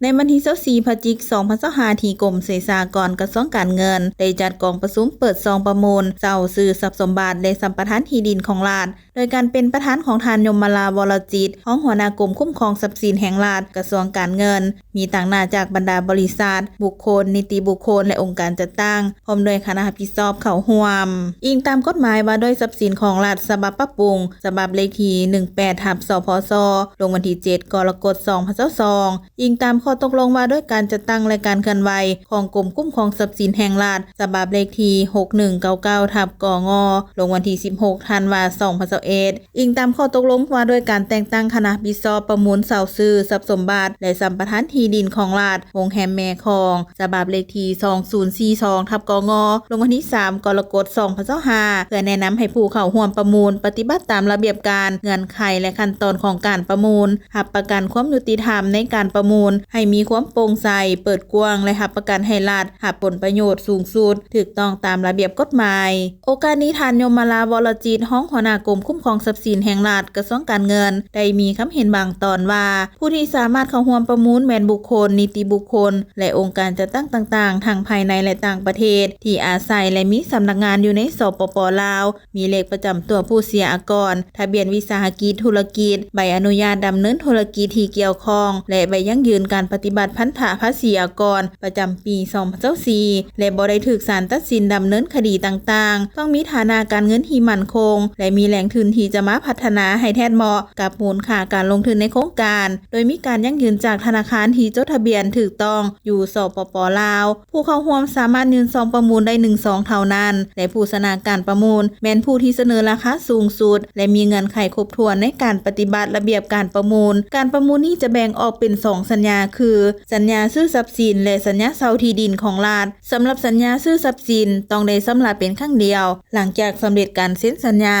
ໃນວັນທີຊາວສີ່ ພະຈິກ ສອງພັນຊາວຫ້າ ທີ່ກົມເສສາກອນກະຊວງການເງິນ ໄດ້ຈັດກອງປະຊຸມເປີດຊອງປະມູນເຊົ່າຊື້ຊັບສົມບັດ ແລະ ສຳປະທານທີ່ດິນຂອງລັດ ໂດຍການເປັນປະທານຂອງທ່ານ ຍົມມະລາ ວໍລະຈິດ ຮອງຫົວໜ້າກົມຄຸ້ມຄອງຊັບສິນແຫ່ງລັດ ກະຊວງການເງິນ, ມີຕາງໜ້າຈາກບັນດາບໍລິສັດ, ບຸກຄົນ, ນິຕິບຸກຄົນ ແລະ ອົງການຈັດຕັ້ງ ພ້ອມດ້ວຍຄະນະຮັບຜິດຊອບເຂົ້າຮ່ວມ. ອີງຕາມກົດໝາຍວ່າດ້ວຍຊັບສິນຂອງລັດ ສະບັບປັບປຸງ ສະບັບເລກທີ ໜຶ່ງແປດ ທັບ ສພຊ ລົງວັນທີ ເຈັດ ກໍລະກົດ ສອງພັນຊາວສອງ ອີງຕາມຂໍ້ຕົກລົງວ່າດ້ວຍການຈັດຕັ້ງ ແລະ ການເຄື່ອນໄຫວຂອງກົມຄຸ້ມຄອງຊັບສິນແຫ່ງລັດ ສະບັບເລກທີ ຫົກໜຶ່ງເກົ້າເກົ້າ ທັບ ກງ ລົງວັນທີ ສິບຫົກ ທັນວາ ສອງພັນຊາວເອັດ ອີງຕາມຂໍ້ຕົກລົງວ່າດ້ວຍການແຕ່ງຕັ້ງຄະນະຮັບຜິດຊອບປະມູນເຊົ່າຊື້ຊັບສົມບັດ ແລະ ສຳປະທານທີ່ດິນຂອງລັດ ໂຮງແຮມແມ່ຂອງ ສະບັບເລກທີ ສອງສູນສີ່ສອງ ທັບ ກງ ລົງວັນທີ ສາມ ກໍລະກົດ ສອງພັນຊາວຫ້າ ເພື່ອແນະນຳໃຫ້ຜູ້ເຂົ້າຮ່ວມປະມູນປະຕິບັດຕາມລະບຽບການ, ເງື່ອນໄຂ ແລະ ຂັ້ນຕອນຂອງການປະມູນ, ຮັບປະກັນຄວາມຍຸຕິທຳໃນການປະມູນໃຫ້ມີຄວາມໂປ່ງໃສ, ເປີດກວ້າງ ແລະ ຮັບປະກັນໃຫ້ລັດຮັບຜົນປະໂຫຍດສູງສຸດ, ຖືກຕ້ອງຕາມລະບຽບກົດໝາຍ. ໂອກາດນີ້ ທ່ານ ຍົມມະລາ ວໍລະຈິດ ຮອງຫົວໜ້າກົມຄຸ້ມຄອງຊັບສິນແຫ່ງລັດ ກະຊວງການເງິນ ໄດ້ມີຄຳເຫັນບາງຕອນວ່າ ຜູ້ທີ່ສາມາດເຂົ້າຮ່ວມປະມູນແມ່ນບຸກຄົນ, ນິຕິບຸກຄົນ ແລະ ອົງການຈັດຕັ້ງຕ່າງໆ ທັງພາຍໃນ ແລະ ຕ່າງປະເທດ ທີ່ອາໄສ ແລະ ມີສຳນັກງານຢູ່ໃນ ສປປ ລາວ, ມີເລກປະຈຳຕົວຜູ້ເສຍອາກອນ, ທະບຽນວິສາຫະກິດທຸລະກິດ, ໃບອະນຸຍາດດຳເນີນທຸລະກິດທີ່ກ່ຽວຂ້ອງ ແລະ ໃບຢັ້ງຢືນການປະຕິບັດພັນທະພາສີອາກອນ ປະຈຳປີ ສອງພັນຊາວສີ່ ແລະ ບໍ່ໄດ້ຖືກສານຕັດສິນດຳເນີນຄະດີຕ່າງໆ, ຕ້ອງມີຖານະການເງິນທີ່ໝັ້ນຄົງ ແລະ ມີແຫຼ່ງທຶນທີ່ຈະມາພັດທະນາໃຫ້ແທດເໝາະກັບມູນຄ່າການລົງທຶນໃນໂຄງການ, ໂດຍມີການຢັ້ງຢືນຈາກທະນາຄານທີ່ຈົດທະບຽນຖືກຕ້ອງຢູ່ ສປປ ລາວ. ຜູ້ເຂົ້າຮ່ວມສາມາດຍື່ນຊອງປະມູນໄດ້ໜຶ່ງຊອງເທົ່ານັ້ນ ແລະ ຜູ້ຊະນະການປະມູນແມ່ນຜູ້ທີ່ສະເໜີລາຄາສູງສຸດ ແລະ ມີເງື່ອນໄຂຄົບຖ້ວນໃນການປະຕິບັດລະບຽບການປະມູນ. ການປະມູນນີ້ຈະແບ່ງອອກເປັນສອງສັນຍາ ຄື ສັນຍາຊື້ຊັບສິນ ແລະ ສັນຍາເຊົ່າທີ່ດິນຂອງລັດ. ສຳລັບສັນຍາຊື້ຊັບສິນ ຕ້ອງໄດ້ຊຳລະເປັນຄັ້ງດຽວ ຫຼັງຈາກສຳເລັດການເຊັນສັນຍາ.